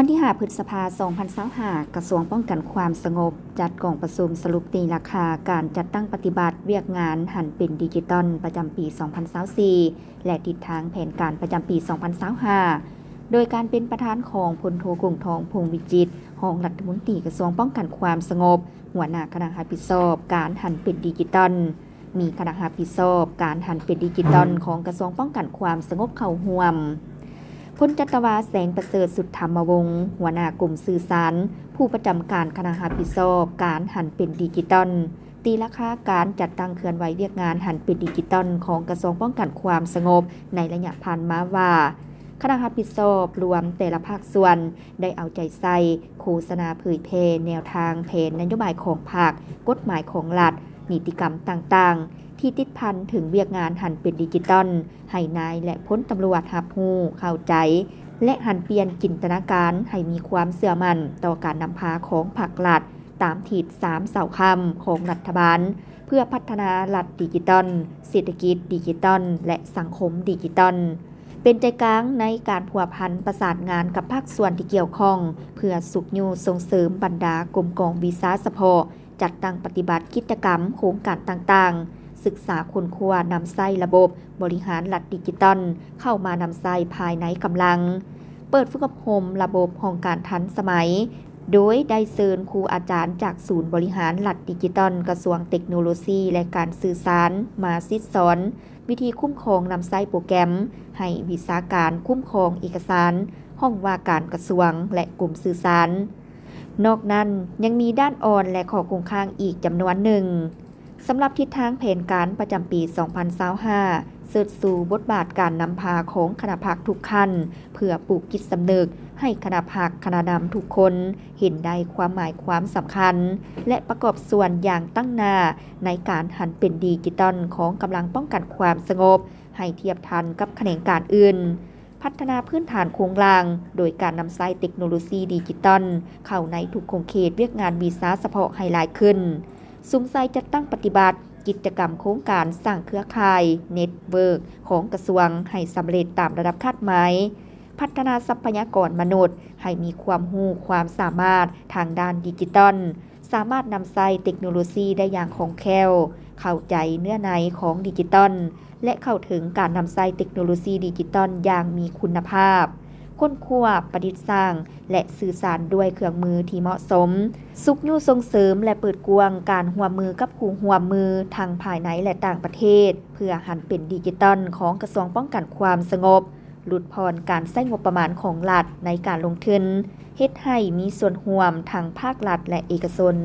ວັນທີຫ້າ ພຶດສະພາ ສອງພັນຊາວຫ້າ, ກະຊວງປ້ອງກັນຄວາມສະຫງົບ ຈັດກອງປະຊຸມສະຫຼຸບຕີລາຄາການຈັດຕັ້ງປະຕິບັດວຽກງານຫັນເປັນດິຈິຕອນປະຈຳປີ ສອງພັນຊາວສີ່ ແລະ ທິດທາງແຜນການປະຈຳປີ ສອງພັນຊາວຫ້າ ໂດຍການເປັນປະທານຂອງ ພົນໂທ ກົງທອງ ພົງວິຈິດ ຮອງລັດຖະມົນຕີກະຊວງປ້ອງກັນຄວາມສະຫງົບ, ຫົວໜ້າຄະນະຮັບຜິດຊອບການຫັນເປັນດິຈິຕອນ, ມີຄະນະຮັບຜິດຊອບການຫັນເປັນດິຈິຕອນຂອງກະຊວງປ້ອງກັນຄວາມສະຫງົບເຂົ້າຮ່ວມ, ພົນຈັດຕະວາ ແສງປະເສີດ ສຸດທຳມະວົງ ຫົວໜ້າກົມສື່ສານ, ຜູ້ປະຈຳການຄະນະຮັບຜິດຊອບການຫັນເປັນດິຈິຕອນ, ຕີລາຄາການຈັດຕັ້ງເຄື່ອນໄຫວວຽກງານຫັນເປັນດິຈິຕອນຂອງກະຊວງປ້ອງກັນຄວາມສະຫງົບໃນໄລຍະຜ່ານມາວ່າ ຄະນະຮັບຜິດຊອບລວມແຕ່ລະພາກສ່ວນ ໄດ້ເອົາໃຈໃສ່ໂຄສະນາເຜີຍແຜ່ແນວທາງແຜນນະໂຍບາຍຂອງພັກ, ກົດໝາຍຂອງລັດ, ນິຕິກຳຕ່າງໆ ທີ່ຕິດພັນເຖິງວຽກງານຫັນເປັນດິຈິຕອນ ໃຫ້ນາຍ ແລະ ພົນຕຳຫຼວດຮັບຮູ້, ເຂົ້າໃຈ ແລະ ຫັນປ່ຽນຈິນຕະນາການໃຫ້ມີຄວາມເຊື່ອໝັ້ນຕໍ່ການນຳພາຂອງພັກລັດ ຕາມທິດສາມເສົາຄ້ຳຂອງລັດຖະບານ ເພື່ອພັດທະນາລັດດິຈິຕອນ, ເສດຖະກິດດິຈິຕອນ ແລະ ສັງຄົມດິຈິຕອນ. ເປັນໃຈກາງໃນການພົວພັນປະສານງານກັບພາກສ່ວນທີ່ກ່ຽວຂ້ອງ ເພື່ອຊຸກຍູ້ສົ່ງເສີມບັນດາກົມກອງວິຊາສະເພາະ, ຈັດຕັ້ງປະຕິບັດກິດຈະກຳໂຄງການຕ່າງໆ, ສຶກສາຄົ້ນຄວ້ານຳໃຊ້ລະບົບບໍລິຫານລັດດິຈິຕອນເຂົ້າມານຳໃຊ້ພາຍໃນກຳລັງ, ເປີດຝຶກອົບຮົມລະບົບຫ້ອງການທັນສະໄໝ, ໂດຍໄດ້ເຊີນຄູອາຈານຈາກສູນບໍລິຫານລັດດິຈິຕອນ ກະຊວງເຕັກໂນໂລຊີ ແລະ ການສື່ສານ ມາສິດສອນ ວິທີຄຸ້ມຄອງນຳໃຊ້ໂປຣແກຣມໃຫ້ວິຊາການຄຸ້ມຄອງເອກະສານ ຫ້ອງວ່າການກະຊວງ ແລະ ກົມສື່ສານ. ນອກນັ້ນຍັງມີດ້ານອ່ອນ ແລະ ຂໍ້ຄົງຄ້າງອີກຈຳນວນໜຶ່ງ. ສຳລັບທິດທາງແຜນການປະຈຳປີ ສອງພັນຊາວຫ້າ ເຊີດຊູບົດບາດການນຳພາຂອງຄະນະພັກທຸກຂັ້ນ ເພື່ອປູກຈິດສຳນຶກໃຫ້ຄະນະພັກ, ຄະນະນຳທຸກຄົນເຫັນໄດ້ຄວາມໝາຍຄວາມສຳຄັນ ແລະ ປະກອບສ່ວນຢ່າງຕັ້ງໜ້າໃນການຫັນເປັນດິຈິຕອນຂອງກຳລັງປ້ອງກັນຄວາມສະຫງົບ ໃຫ້ທຽບທັນກັບຂະແໜງການອື່ນ, ພັດທະນາພື້ນຖານໂຄງລ່າງ ໂດຍການນຳໃຊ້ເຕັກໂນໂລຊີດິຈິຕອນເຂົ້າໃນທຸກຂົງເຂດວຽກງານວິຊາສະເພາະໃຫ້ຫຼາຍຂຶ້ນ, ສຸມໃສ່ຈັດຕັ້ງປະຕິບັດກິດຈະກຳໂຄງການສ້າງເຄືອຂ່າຍ ເນັດເວີກ ຂອງກະຊວງໃຫ້ສຳເລັດຕາມລະດັບຄາດໝາຍ, ພັດທະນາຊັບພະຍາກອນມະນຸດໃຫ້ມີຄວາມຮູ້ຄວາມສາມາດທາງດ້ານດິຈິຕອນ, ສາມາດນຳໃຊ້ເຕັກໂນໂລຊີໄດ້ຢ່າງຄ່ອງແຄ້ວ, ເຂົ້າໃຈເນື້ອໃນຂອງດິຈິຕອນ ແລະ ເຂົ້າເຖິງການນຳໃຊ້ເຕັກໂນໂລຊີດິຈິຕອນຢ່າງມີຄຸນນະພາບ, ຄົ້ນຄວ້າ, ປະດິດສ້າງ ແລະ ສື່ສານດ້ວຍເຄື່ອງມືທີ່ເໝາະສົມ, ຊຸກຍູ້ສົ່ງເສີມ ແລະ ເປີດກວ້າງການຮ່ວມມືກັບຄູ່ຮ່ວມມືທັງພາຍໃນ ແລະ ຕ່າງປະເທດ ເພື່ອຫັນເປັນດິຈິຕອນຂອງກະຊວງປ້ອງກັນຄວາມສະຫງົບ, ຫຼຸດຜ່ອນການໃຊ້ງົບປະມານຂອງລັດໃນການລົງທຶນ, ເຮັດໃຫ້ມີສ່ວນຮ່ວມທັງພາກລັດ ແລະ ເອກະຊົນ.